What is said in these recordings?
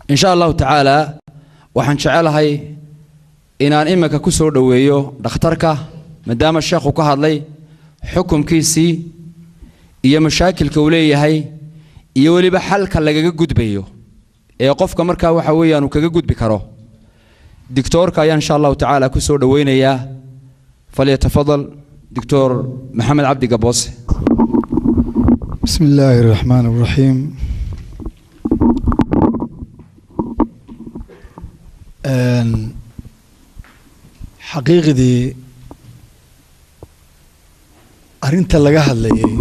In sha Allahu tacaala waxaan jecelahay inaan iminka ku soo dhoweeyo dhakhtarka, maadaama sheekhu ka hadlay xukumkiisii iyo mashaakilka uu leeyahay iyo weliba xalka lagaga gudbayo ee qofka markaa waxa weeyaan uu kaga gudbi karo. Doctoorka ayaan insha Allahu tacaala ku soo dhoweynayaa. Falyatafadal Doctor Maxamed Cabdi Gaboose. بسم الله الرحمن الرحيم. Xaqiiqdii arrinta laga hadlayay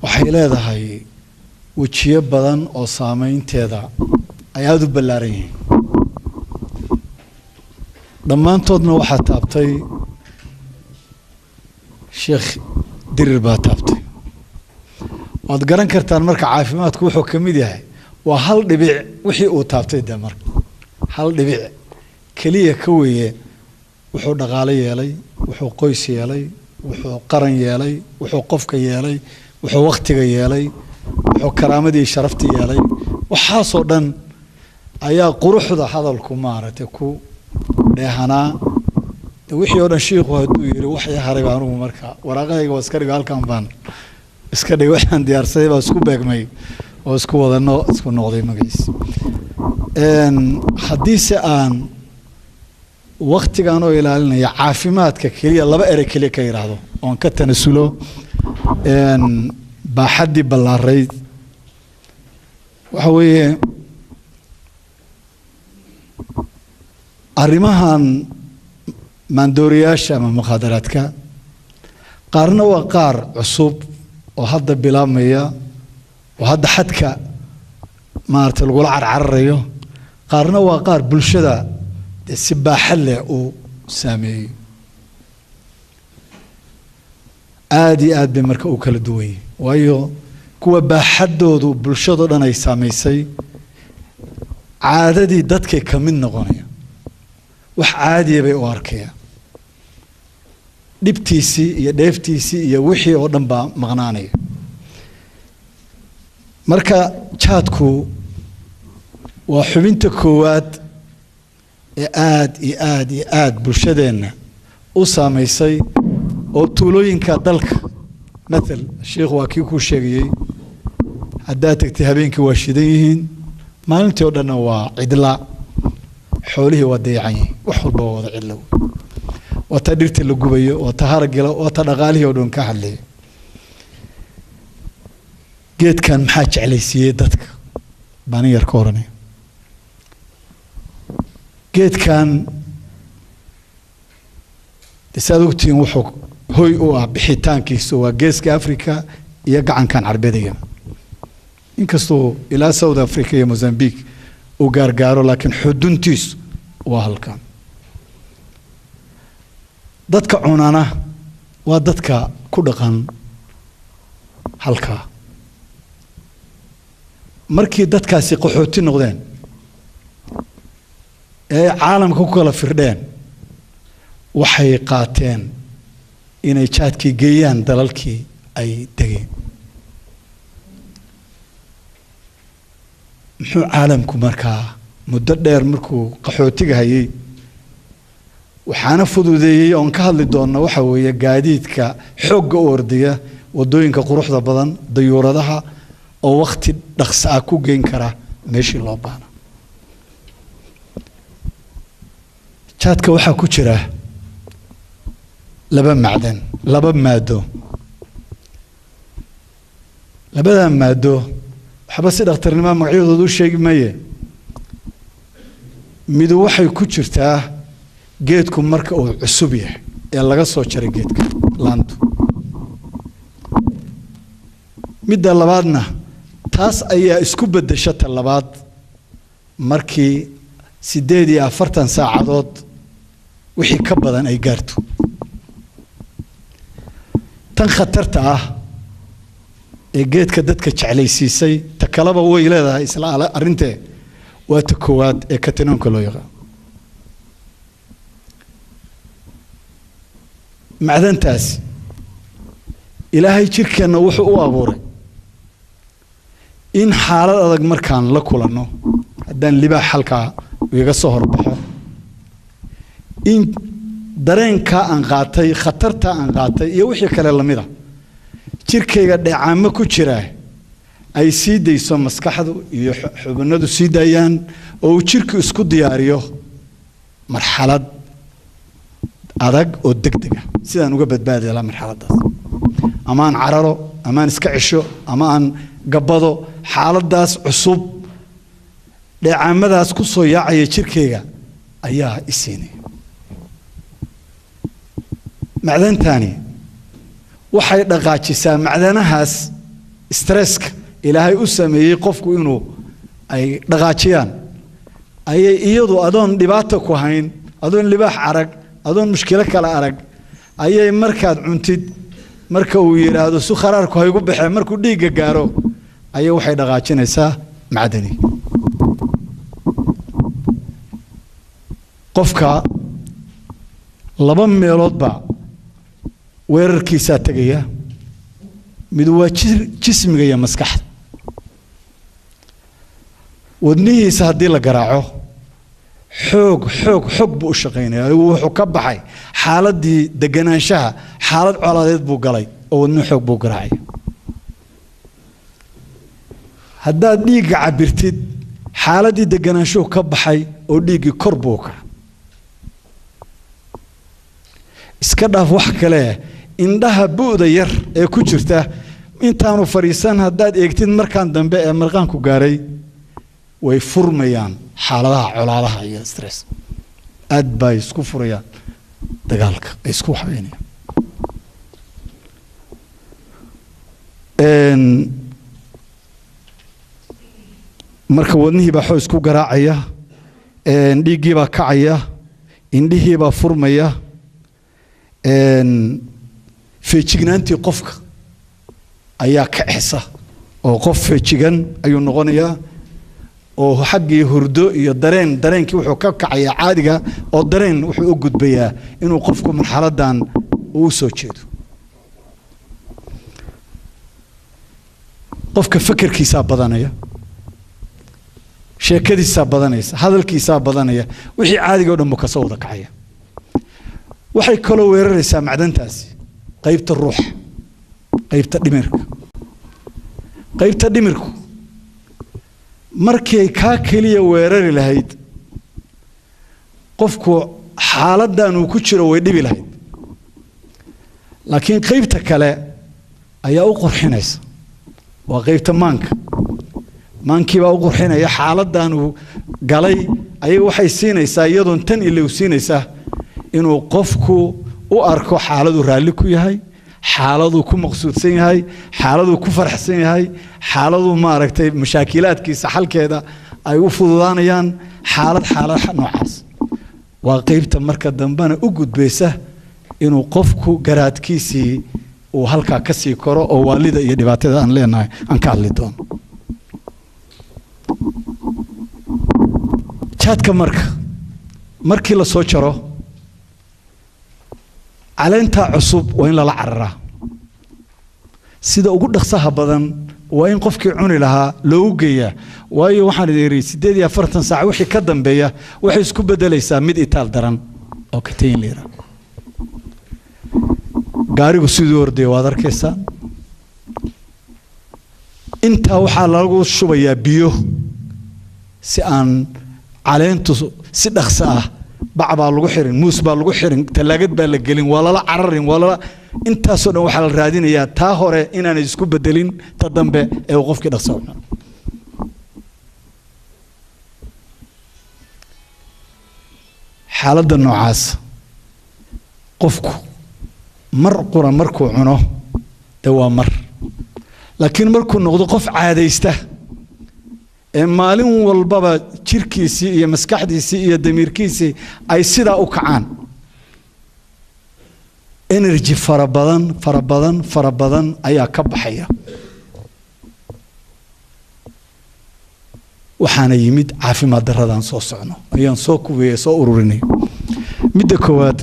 waxay leedahay wejiyo badan oo saameynteeda ay aada u ballaaran yihiin. Dhammaantoodna waxaa taabtay Sheekh Dirir baa taabtay. Waad garan kartaan marka caafimaadku wuxuu ka mid yahay waa hal dhibic wixii uu taabtay. De marka hal dhibic keliya ka weeye wuxuu dhaqaalo yeelay, wuxuu qoys yeelay, wuxuu qaran yeelay, wuxuu qofka yeelay, wuxuu waktiga yeelay, wuxuu karaamadii sharaftii yeelay. Waxaasoo dhan ayaa quruxda hadalku maaragtay ku dheehanaa. De wixii oo dhan shiikhu hadduu yiri waxii haray baa anugu marka waraaqahayga waa iska dhigo, halkan baan iska dhigay, waxaan diyaarsaday baa isku beegmay oo isku wadano isku noqday magaciis. Haddiise aan waktigan oo ilaalinaya caafimaadka keliya laba erey keliya ka yidhaahdo oon ka tanasulo baaxaddii ballaarayd, waxa weeye arrimahan maandooriyaasha ama mukhaadaraadka qaarna waa qaar cusub oo hadda bilaabmaya oo hadda xadka maaragtay lagula carcararayo, qaarna waa qaar bulshada dee si baaxad leh uu saameeyey. Aada iyo aad bay marka u kala duwan yihin, waayo kuwa baaxaddoodu bulshado dhan ay saamaysay caadadii dadkay ka mid noqonaya, wax caadiya bay u arkayaan, dhibtiisii iyo dheeftiisii iyo wixii oo dhan baa maqnaanaya. Marka jaadku waa xubinta koowaad ee aada iyo aada iyo aada bulshadeenna u saamaysay oo tuulooyinka dalka mathal sheikhu waa kii kuu sheegayey, haddaad tagtay habeenkii waa shidan yihiin, maalintii oo dhanna waa cidla, xoolihii waa dayacan yihiin, wax walba waa wada cidla. Waa ta dhirta la gubayo, waa ta haragila, waa ta dhaqaalihii oo dhan ka hadlaya. Geedkan maxaa jeclaysiiyey dadka baan in yar ka oranaya. Geedkan de saad ogtihiin wuxuu hoy u ah bixitaankiisu waa geeska Africa iyo gacankan Carbeediga, inkastuu ilaa South Africa iyo Mozambique uu gaargaaro, laakiin xuduntiisu waa halkan. Dadka cunana waa dadka ku dhaqan halkaa. Markii dadkaasi qaxooti noqdeen ee caalamka ku kala firdheen, waxay qaateen inay jaadkii geeyaan dalalkii ay degeen. Muxuu caalamku markaa muddo dheer markuu qaxootiga hayay waxaana fududeeyey oon ka hadli doonna waxa weeye gaadiidka xoogga u ordaya, waddooyinka quruxda badan, dayuuradaha oo wakti dhaqso ah ku geyn kara meeshii loo baahna. Jaadka waxaa ku jira laba macdan, laba maado. Labada maado waxba si dhakhtarnimo magacyadooda u sheegi maye. Midu waxay ku jirtaa geedku marka uu cusub yahay ee laga soo jaray geedka laantu. Midda labaadna taas ayaa isku beddesha ta labaad markii 48 saacadood wixii ka badan ay gaarto. Tan khatarta ah ee geedka dadka jeclaysiisay, ta kaleba way leedahay isla arrintee, waa ta koowaad ee katinoonka loo yaqaan. Macdantaasi Ilaahay jirkeenna wuxuu u abuuray In xaalad adag markaan la kulanno, haddaan libaax halkaa iga soo horbaxo, in dareenkaa aan qaatay, khatartaa aan qaatay iyo wixii kale lamida, jirkayga dheecaamo ku jira ay sii dayso maskaxdu iyo xubnadu sii daayaan, oo uu jirku isku diyaariyo marxalad adag oo degdeg ah sidaan uga badbaadi lahaa marxaladdaas, ama aan cararo, ama aan iska cesho, ama aan gabbado. Xaaladdaas cusub dheecaamadaas ku soo yaacaya jirkayga ayaa i siinaya. Macdantani waxay dhaqaajisaa macdanahaas stresska Ilaahay u sameeyey qofku inuu ay dhaqaajiyaan. Ayay iyadu, adoon dhibaato ku hayn, adoon libaax arag, adoon mushkilo kale arag, ayay markaad cuntid, marka uu yidhaahdo su kharaarku haygu baxee, markuu dhiigga gaaro, ayay waxay dhaqaajinaysaa macdani. Qofka laba meeloodba weerarkiisaa tegaya. Mid waa jismiga iyo maskaxda. Wadnihiisa haddii la garaaco xoog xoog xoog buu u shaqaynaya. Wuxuu ka baxay xaaladdii deganaanshaha, xaalad colaadeed buu galay oo wadnuhu xoog buu garaacaya. Haddaad dhiigga cabirtid, xaaladdii deganaanshuhu ka baxay oo dhiiggii kor buu kaca. Iska dhaaf wax kale, indhaha bu'da yar ee ku jirta intaanu fadhiisan haddaad eegtid markaan dambe ee marqaanku gaaray, way furmayaan. Xaaladaha colaadaha iyo stress aad bay isku furayaan, dagaalka ay isku waxbeynayaan. Marka wadnihii baa xoog isku garaacaya, dhiiggii baa kacaya, indhihii baa furmaya, feejignaantii qofka ayaa kacisa oo qof feejigan ayuu noqonayaa, oo xaggii hurdo iyo dareen, dareenkii wuxuu ka kacayaa caadiga oo dareen wuxuu u gudbayaa inuu qofku marxaladdan uu u soo jeedo. Qofka fekerkiisaa badanaya, sheekadiisaa badanaysa, hadalkiisaa badanaya, wixii caadiga o dhan buu kasoo wada kacaya. Waxay kaloo weeraraysaa macdantaasi qaybta ruuxa, qaybta dhimirka. Qaybta dhimirku markay kaa keliya weerari lahayd qofku xaaladdan uu ku jiro way dhibi lahayd, laakiin qaybta kale ayaa u qurxinaysa. Waa qaybta maanka. Maankii baa u qurxinaya xaaladdan uu galay. Ayaga waxay siinaysaa, iyadoon tan ilow siinaysaa, inuu qofku u arko xaaladuu raalli ku yahay, xaaladuu ku maqsuudsan yahay, xaaladuu ku faraxsan yahay, xaaladuu maaragtay mashaakilaadkiisa xalkeeda ay u fududaanayaan. Xaalad noocaas waa qeybta marka dambena u gudbaysa inuu qofku garaadkiisii uu halkaa ka sii koro, oo waalida iyo dhibaatada aan leenahay aan ka hadli doono. Jaadka marka markii la soo jaro caleentaa cusub waa in lala cararaa sida ugu dhaqsaha badan, waa in qofkii cuni lahaa loogu geeyaa, waayo waxaan idin idhi 48 saac wixii ka dambeeya waxay isku beddelaysaa mid itaal daran oo katayin la yidhaha. Gaarigu siduu ordaya waad arkaysaa. Intaa waxaa lagu shubayaa biyo si aan caleentu si dhaqso ah. Bac baa lagu xirin, muus baa lagu xirin, tallaagad baa la gelin, waa lala cararin, waa lala intaasoo dhan. Waxaa la raadinayaa taa hore inaanay isku bedelin ta dambe ee uu qofkii dhaqso u cuno. Xaaladda noocaas qofku mar qura markuu cuno dee waa mar, laakiin markuu noqdo qof caadaysta ee maalin walbaba jirkiisii iyo maskaxdiisii iyo damiirkiisii ay sidaa u kacaan, energy fara badan fara badan fara badan ayaa ka baxaya. Waxaana yimid caafimaad darradaan soo socno ayaan soo kuweeye soo ururinay. Midda koowaad,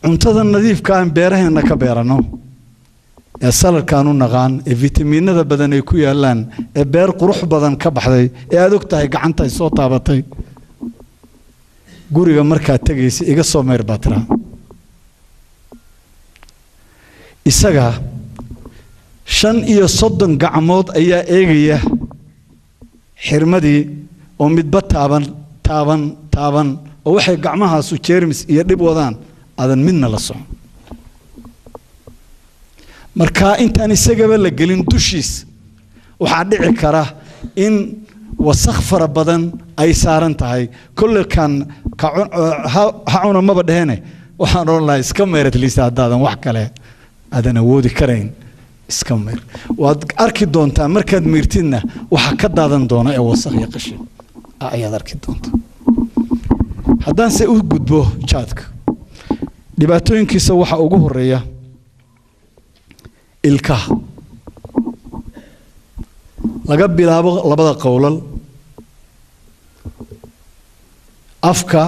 cuntada nadiifka aan beeraheenna ka beeranno. Ee saladkaan u naqaan, ee vitamiinada badan ay ku yaalaan, ee beer qurux badan ka baxday, ee aad og tahay gacanta ay soo taabatay, guriga markaad tegaysa iga soo mayr baa tiraa. Isaga 35 gacmood ayaa eegaya xirmadii oo midba taaban taaban taaban, oo waxay gacmahaasu jeermis iyo dhib wadaan aadan midna la socon. Marka intaan isagaba la gelin dushiis waxaa dhici kara in wasakh fara badan ay saaran tahay. Kolle kan ha cuna maba dhehene, waxaan odhan lahaa iska mayr at least, haddaadan wax kale aadan awoodi karayn iska mayr. Waad arki doontaa markaad miirtidna waxa ka daadan doona ee wasakh iyo qashin ayaad arki doontaa. Haddaan se u gudbo jaadka dhibaatooyinkiisa, waxa ugu horeeya ilkaha, laga bilaabo labada qowlal, afka,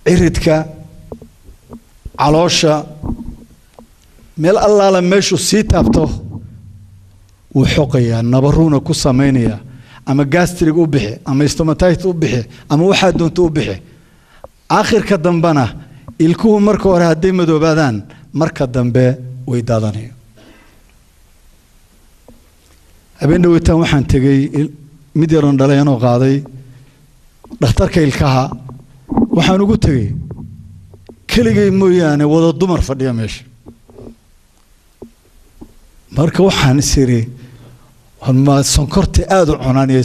ciridka, caloosha, meel allaala meeshuu sii taabto wuu xoqayaa, nabaruuna ku samaynayaa. Ama gastrig u bixi, ama stomatitis u bixi, ama waxaa doonto u bixi. Aakhirka dambena ilkuhu marka hore hadday madoobaadaan, marka dambe way daadanayaan. Habeen dhaweytaan waxaan tegey mid yaroon dhalay anoo qaaday dhakhtarka ilkaha. Waxaan ugu tegey keligay mooyaane wada dumar fadhiya meesha. Marka waxaan is iri, ma sonkorta aada u cunaan iyo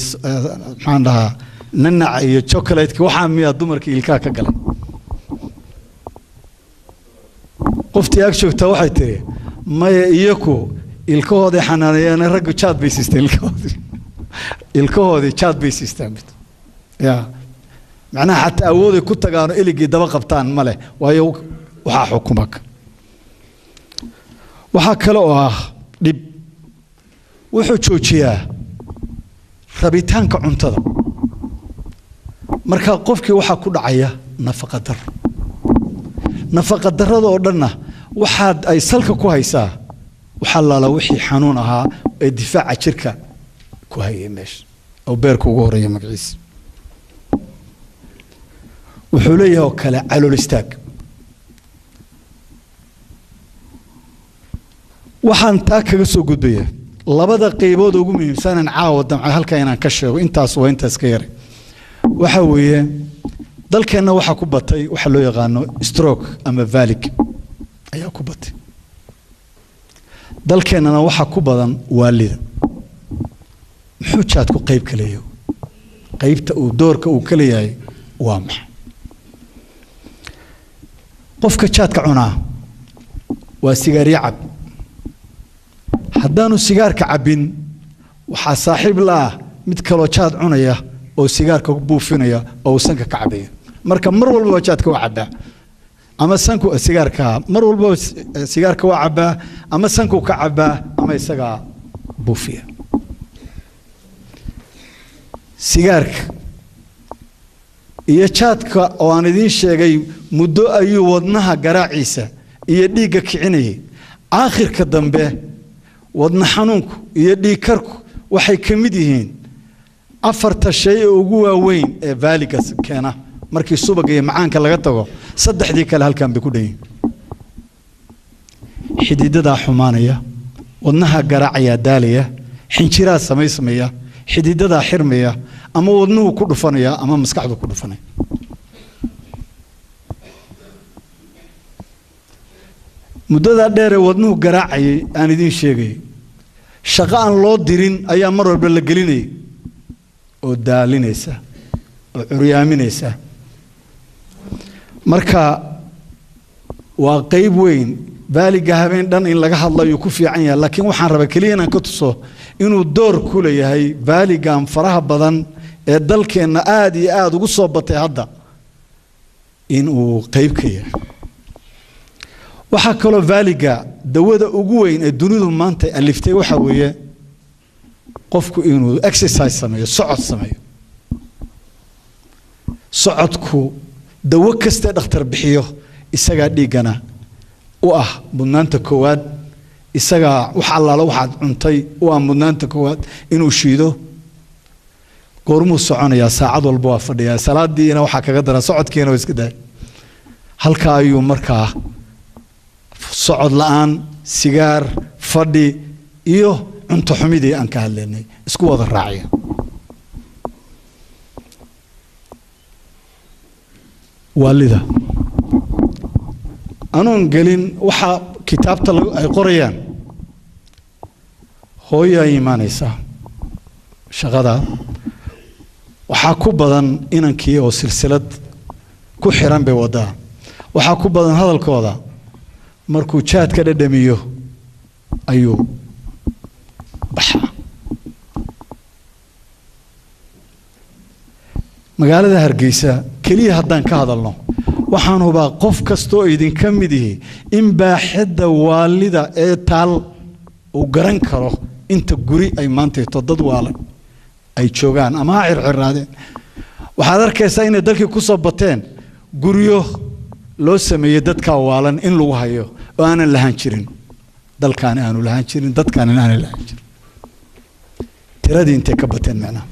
maxaan dhahaa nanaca iyo chocolate-ka, waxaa miyaa dumarka ilkaha ka galay? Qoftii ag joogtaa waxay tiri, maya, iyaku ilkahooday xanaaneeyeen, raggu jaad bay siisteen ilkahoodii, ilkahoodii jaad bay siisteen. Ya macnaha xataa awooday ku tagaanoo iligii daba qabtaan ma leh, waayo waxaa xukuma. Waxaa kale oo ah dhib, wuxuu joojiyaa rabitaanka cuntada. Marka qofkii waxaa ku dhacaya nafaqa daro. Nafaqa darrada oo dhanna waxaad ay salka ku haysaa waxaa laala wixii xanuun ahaa ee difaaca jirka ku hayay meesha oo beerka ugu horeeya magaciisa. Wuxuu leeyahay oo kale calool istaag. Waxaan taa kaga soo gudbaya labada qaybood ugu muhiimsanan caawa damca halkaa inaan ka sheego. Intaas waa intaas ka yaray. Waxa weeye dalkeenna waxaa ku batay waxa loo yaqaano stroke ama valig ayaa ku batay. Dalkeennana waxaa ku badan waalida. Muxuu jaadku qayb ka leeyahay? Qaybta uu doorka uu ka leeyahay waa maxay? Qofka jaadka cunaa waa sigaaryo cab. Haddaanu sigaarka cabbin, waxaa saaxiib la ah mid kaloo jaad cunaya oo sigaarka buufinaya oo uu sanka ka cabaya. Marka mar walbaba jaadka waa cabbaa ama sanku sigaarka, mar walbaba sigaarka waa cabbaa, ama sanku ka cabbaa ama isagaa buufiya. Sigaarka iyo jaadka oo aan idiin sheegay muddo ayuu wadnaha garaaciisa iyo dhiigga kicinayay. Aakhirka dambe wadna xanuunku iyo dhiig karku waxay ka mid yihiin afarta shay ee ugu waaweyn ee vaaliga keena. Markii subaga iyo macaanka laga tago, saddexdii kale halkan bay ku dhan yihiin. Xididadaa xumaanaya, wadnaha garaacayaa daalaya, xinjiraa samaysmaya, xididadaa xirmaya, ama wadnuhu ku dhufanaya ama maskaxdu ku dhufanaya. Muddadaa dheeree wadnuhu garaacayay aan idiin sheegayay, shaqo aan loo dirin ayaa mar walba la gelinayay oo daalinaysa oo curyaaminaysa. Marka waa qayb weyn. Baaliga habeen dhan in laga hadlayo ku fiican yahay, laakiin waxaan rabaa keliya inaan ka tuso inuu door ku leeyahay baaligan faraha badan ee dalkeenna aada iyo aada ugu soo batay hadda inuu qayb ka yahay. Waxaa kaloo vaaliga dawada ugu weyn ee dunidu maanta aliftay waxaa weeye qofku inuu exercise sameeyo, socod sameeyo. Socodku dawo kastee dhakhtar bixiyo isagaa dhiiggana u ah mudnaanta koowaad, Isagaa wax allaalo waxaad cuntay waa mudnaanta koowaad inuu shiido. Goormuu soconayaa? Saacad walba waa fadhiyaa, salaadiina waxaa kaga daran socodkiina waa iska daay. Halkaa ayuu markaa socod la-aan, sigaar, fadhi iyo cunto xumidii aan ka hadlaynay isku wada raacaya. Waalida anoon gelin waxaa kitaabta ay qorayaan, hooyaa imaanaysa shaqada, waxaa ku badan inankii oo silsilad ku xiran bay wadaa. Waxaa ku badan hadalkooda markuu jaadka dhadhamiyo ayuu baxaa. Magaalada Hargeysa keliya haddaan ka hadalno, waxaan hubaa qof kastoo idinka mid ihi in baaxadda waalida ee taal uu garan karo inta guri ay maantayto dad waalan ay joogaan ama ha circiraadeen. Waxaad arkaysaa inay dalkii ku soo bateen guryo loo sameeyey dadkaa waalan in lagu hayo oo aanan lahaan jirin, dalkaani aanu lahaan jirin, dadkaanina aanan lahaan jirin. Tiradii intay ka bateen macnaha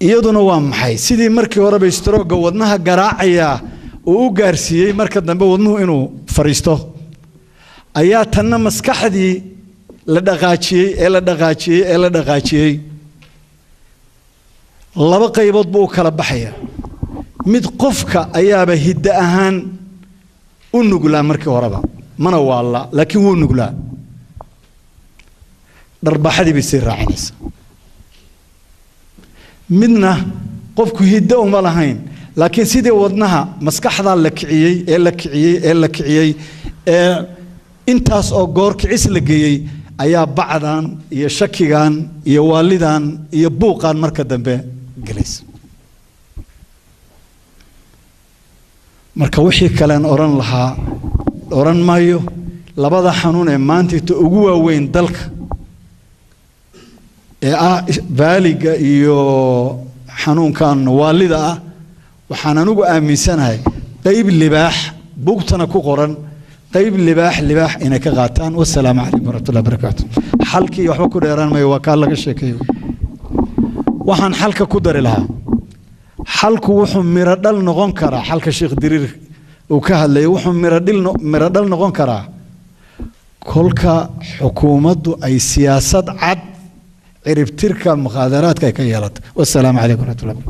iyaduna waa maxay? Sidii markii horeba istrooga wadnaha garaacayaa uu u gaarsiiyey marka dambe wadnuhu inuu fariisto, ayaa tanna maskaxdii la dhaqaajiyey ee la dhaqaajiyey ee la dhaqaajiyey. Laba qaybood buu u kala baxayaa. Mid qofka ayaaba hiddo ahaan u nuglaa markii horeba, mana waalla, laakiin wuu nuglaa, dharbaaxadii bay sii raacinaysaa. Midna qofku hiddo uma lahayn, laakiin sidii wadnaha maskaxdaa la kiciyey ee la kiciyey ee la kiciyey ee intaas oo goor kicis la geeyey ayaa bacdan iyo shakigan iyo waalidan iyo buuqan marka dambe gelaysa. Marka wixii kalean odhan lahaa odhan maayo. Labada xanuun ee maantayta ugu waaweyn dalka ee ah baaliga iyo xanuunkan waalida ah, waxaan anigu aaminsanahay qayb libaax buugtana ku qoran, qayb libaax libaax inay ka qaataan. Wasalaamu calaykum waraxmatullahi barakaatu. Xalkii waxba ku dheeraan mayo, waa kaa laga sheekeeyo. Waxaan xalka ku dari lahaa, xalku wuxuu miro dhal noqon karaa, xalka Sheekh Diriir uu ka hadlayay wuxuu miro dhal noqon karaa kolka xukuumaddu ay siyaasad cad ciribtirka mukhaadaraadka ay ka yeelato. Wasalaamu calaykum waraxmatullahi.